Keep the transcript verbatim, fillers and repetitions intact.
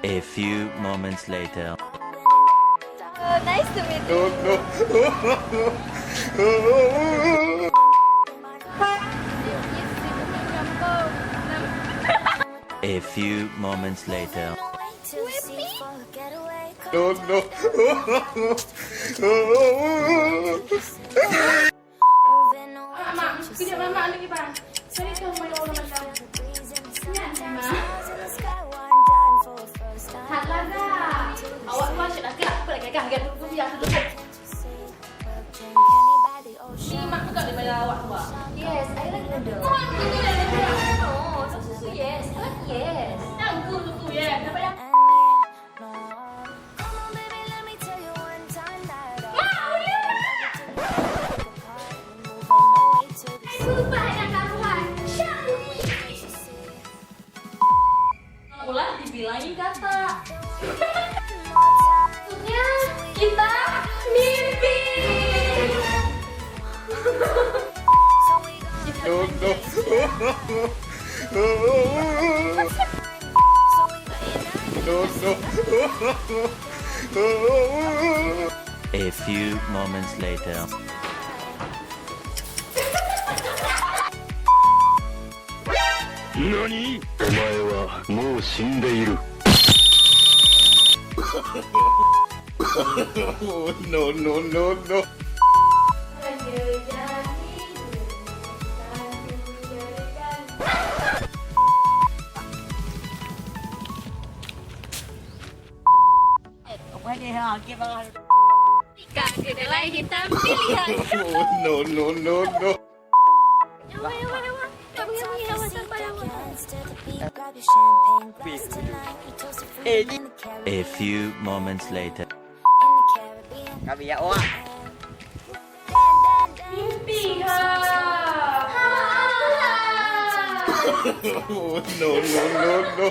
A few moments later. Uh, nice to meet you. A few moments later. Mak, mak, kejap mak lagi bang. Sorry tu, main orang macam. Ingat ni mak. Hak lah dah. Awak dua asyik lagi, aku lagi agak agak dulu ya dulu. Ni mak tu tak boleh bayar awak dua. Yes, I like noodle. Tuan tu tu dah ada. No, susu yes, I like yes. Yang tu tu tu yes. Dapat yang Ulah dibilangi kata. Maksudnya kita mimpi. No, no. No, no. A few moments later. 何？お前はもう死んでいる。 No, no, no, no. Ka kedelai hitam pilihan. No, no, no, no. A few moments later. Kami ya wak. Mimpi ha. No, no, no, no.